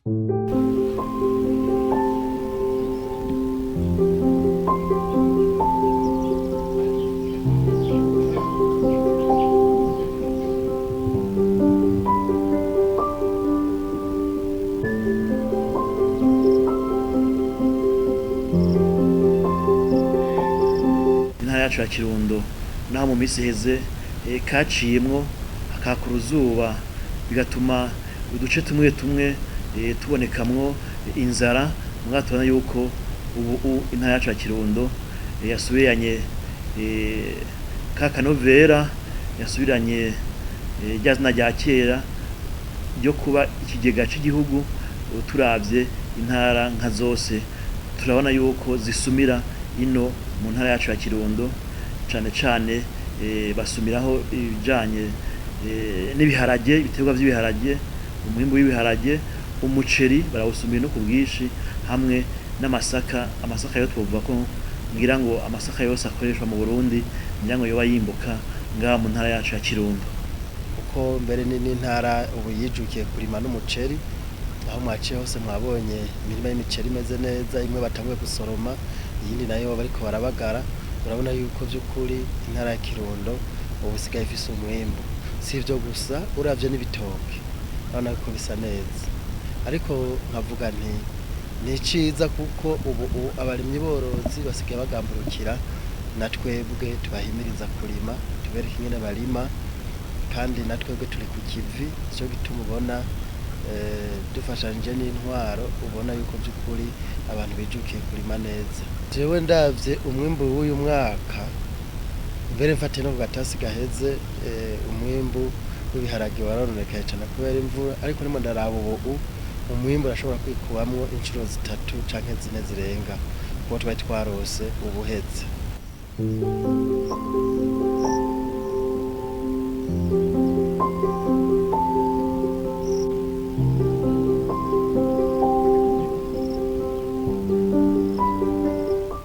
Intara yacu ya Kirundo, naho mu minsi iheze kaciyemwo hakaka uruzuba, bigatuma uduce tumwe tumwe tubonekamwo inzara, mugabo tubona yuko ubu intara yacu ya Kirundo yasubiranye ka kanovera, yasubiranye rya zina rya kera ryo kuba ikigega c'igihugu. Turavye intara nka zose, turabona yuko zisumira ino mu ntara yacu ya Kirundo, cane cane basumiraho ibijanye n'ibiharage, ibiterwa vy'ibiharage, umwimbu w'ibiharage, umuceri barawusumira no ku bwinshi, hamwe n'amasaka. Amasaka yo twovuga ko ngira ngo amasaka yose akoreshwa mu Burundi ngira ngo yoba yimbuka ngaha mu ntara yacu ya Kirundo. Kuko mbere n'intara ubu yijukiye kurima n'umuceri. Aho mwaciye hose mwabonye imirima y'imiceri imeze neza, imwe batanguye gusoroma, iyindi nayo bariko barabagara. Urabona yuko vy'ukuri intara ya Kirundo ubu isigaye ifise umwimbu. Si ivyo gusa, uravye n'ibitoke urabona yuko bisa neza. Ariko nkavuga nti ni iciza, kuko ubu abarimyi borozi basigaye bagamburukira na twebwe tubahimiriza kurima, tubereke ingene barima, kandi na twebwe turi ku kivi. Nico gituma ubona dufashanije n'intwaro, ubona yuko vy'ukuri abantu bijukiye kurima neza. Jewe ndavye umwimbu w'uyu mwaka, mbere mfatiye no ku gatasi gaheze, umwimbu w'ibiharage warononekaye cane kubera imvura, ariko ndimo ndaraba ubu umwimbu urashobora kwikubamwo incuro 3 canke 4 zirenga kuko twari twarose ubuheze.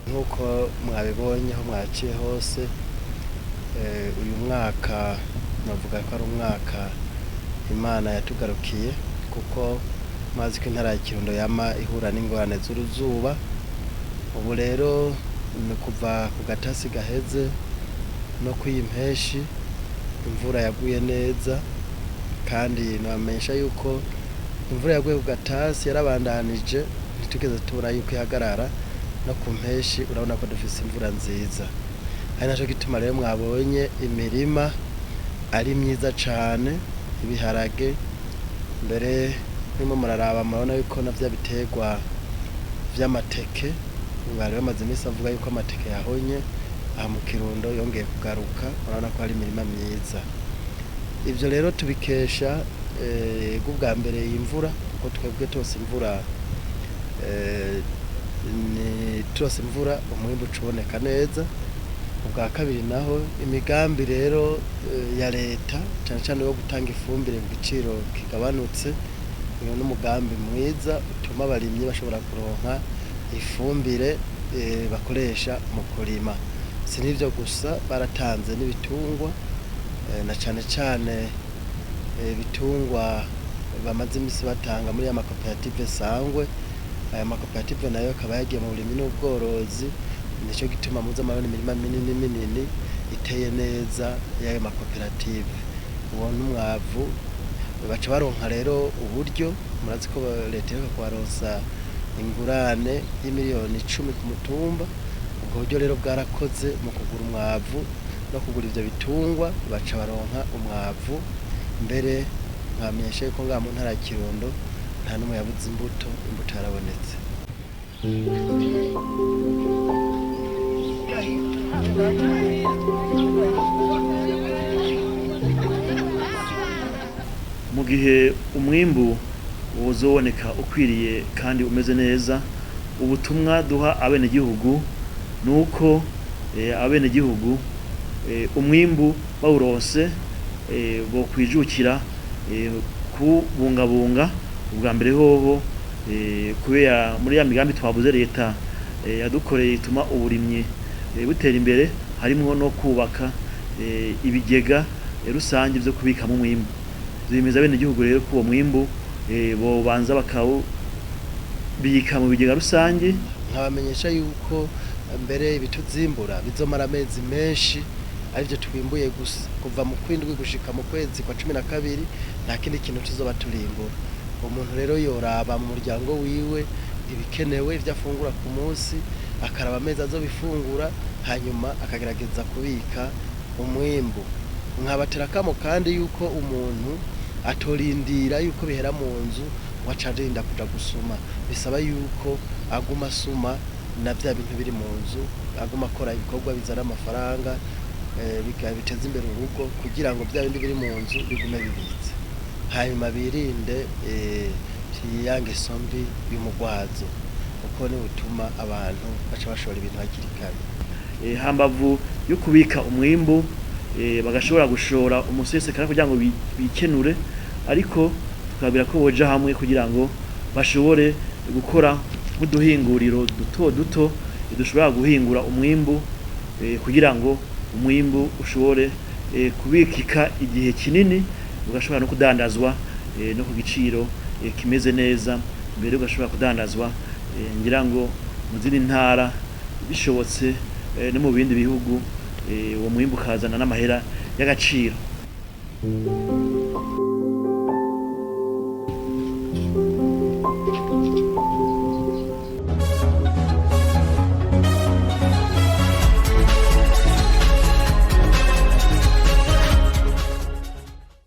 Nk'uko mwabibonye aho mwaciye hose, uyu mwaka navuga ko ari umwaka Imana yatugarukiye, kuko mwazi ko intara ya Kirundo yama ihura n'ingorane z'uruzuba. Ubu rero ni kuva ku gatasi gaheze no kw'iyi mpeshi, imvura yaguye neza, kandi nabamenyesha yuko imvura yaguye ku gatasi yarabandanije, ntitugeze tubona yuko ihagarara. No ku mpeshi urabona ko dufise imvura nziza, ari naco gituma rero mwabonye imirima ari myiza cane, ibiharage mbere murimo muraraba murabona yuko na vya biterwa vy'amateke bari bamaze iminsi bavuga yuko amateke yahonye aha mu Kirundo yongeye kugaruka. Murabona ko hari imirima myiza. Ivyo rero tubikesha bwa mbere iyi mvura, kuko twebwe tose imvura ni turose imvura umwimbu uca uboneka neza. Ubwa kabiri naho imigambi rero ya leta, cane cane wo gutanga ifumbire ku giciro kigabanutse, uyu n'umugambi mwiza utuma abarimyi bashobora kuronka ifumbire bakoresha mu kurima. Si n'ivyo gusa, baratanze n'ibitungwa, na cane cane ibitungwa bamaze imisi batanga muri ya makoperative Sangwe. Aya makoperative nayo akaba yagiye mu burimyi n'ubworozi, nico gituma muza murabona imirima minini minini iteye neza y'ayo makoperative. Uwo n'umwavu baca baronka rero uburyo, murazi ko leta iheruka kubaronsa ingurane y'imiliyoni 10 ku mutumba. Ubwo buryo rero bwarakoze mu kugura umwavu no kugura ivyo bitungwa, baca baronka umwavu. Mbere nkamenyesha yuko ngaha mu ntara ya Kirundo nta n'umwe yabuze imbuto, imbuto yarabonetse. Mu gihe umwimbu wozoboneka ukwiriye kandi umeze neza, ubutumwa duha abenegihugu nuko abenegihugu umwimbu bawuronse bokwijukira kubungabunga. Ubwa mbere hoho, kubera muri ya migambi twabuze leta yadukoreye ituma uburimyi butera imbere, harimwo no kubaka ibigega rusange vyo kubikamo umwimbu. Duhimiriza abenegihugu rero ko uwo mwimbu bobanza bakawubika mu bigega rusange. Nkabamenyesha yuko mbere ibituzimbura bizomara amezi menshi arivyo twimbuye gusa, kuva mu kwindwi gushika mu kwezi kwa 12 nta kindi kintu tuzoba turimbura. Umuntu rero yoraba mu muryango wiwe ibikenewe, ivyo afungura ku munsi, akaraba amezi azobifungura, hanyuma akagerageza kubika umwimbu. Nkabatera akamo kandi yuko umuntu atorindira yuko bihera mu nzu ngo aca arinda kuja gusuma, bisaba yuko aguma asuma na vya bintu biri mu nzu, aguma akora ibikorwa bizana amafaranga, biteza imbere urugo, kugira ngo vya bindi biri mu nzu bigume bibitse. Hanyuma birinde ya ngeso mbi y'umugwazo, kuko niwo utuma abantu baca bashora ibintu hakiri kare. Hambavu yo kubika umwimbu, bagashobora gushora umusesekara kugira ngo bikenure, ariko tukabwira ko boja hamwe kugira ngo bashobore gukora nk'uduhinguriro duto duto dushobora guhingura umwimbu, kugira ngo umwimbu ushobore kubikika igihe kinini, ugashobora no kudandazwa no ku giciro kimeze neza, mbere ugashobora kudandazwa ngira ngo mu zindi ntara bishobotse, no mu bindi bihugu, uwo mwimbu ukazana n'amahera y'agaciro.